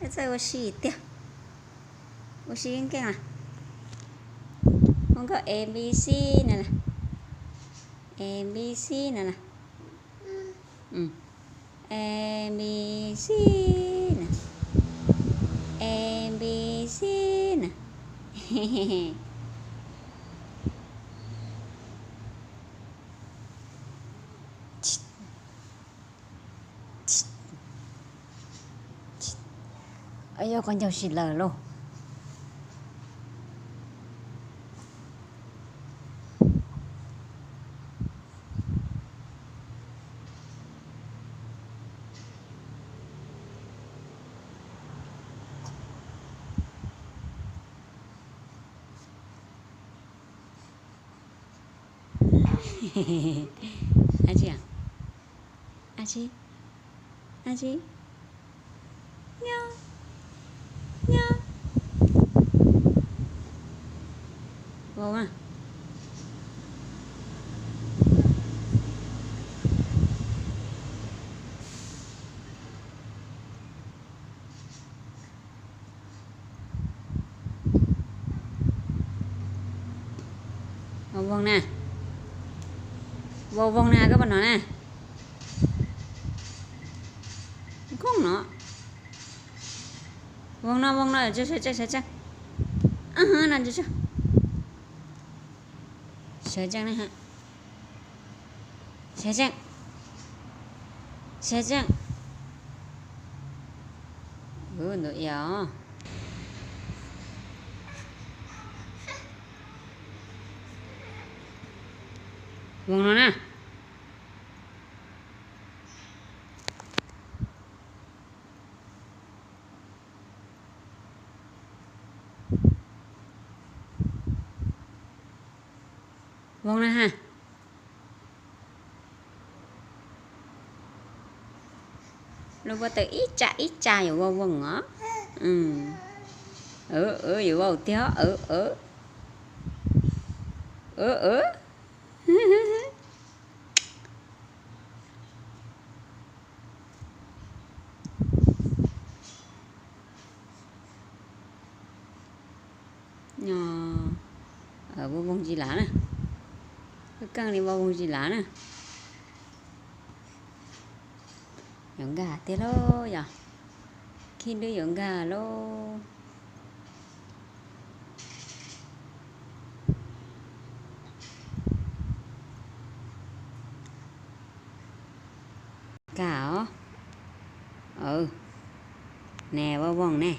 Txawj ua si tiag. Ua si nkeej a. Ua nkauj A B C na las. A B C na las. A B C na. A B C na. Yog koj ncaug si lawm lauj. Ab tsi, ab tsi, ab tsi, nyob, nyob, vau na. Vau voog na, vau voog na, koj puas hnov na? Koj hnov? Voog no, voog no, sawv tsees, sawv tsees, sawv tsees na, sawv tsees, sawv tsees. Ntawd yog voog no na. Voog na ha. Lub pob tw ib tsam ib tsam yuav vau voog os. Yuav vau tiag. Vau voog tsis lav na. Koj keej li vau voog tsis lav na. Yuav nkag tiag lauj yog. Khib dub yuav nkag lauj. Nkag os. Ne, vau voog ne.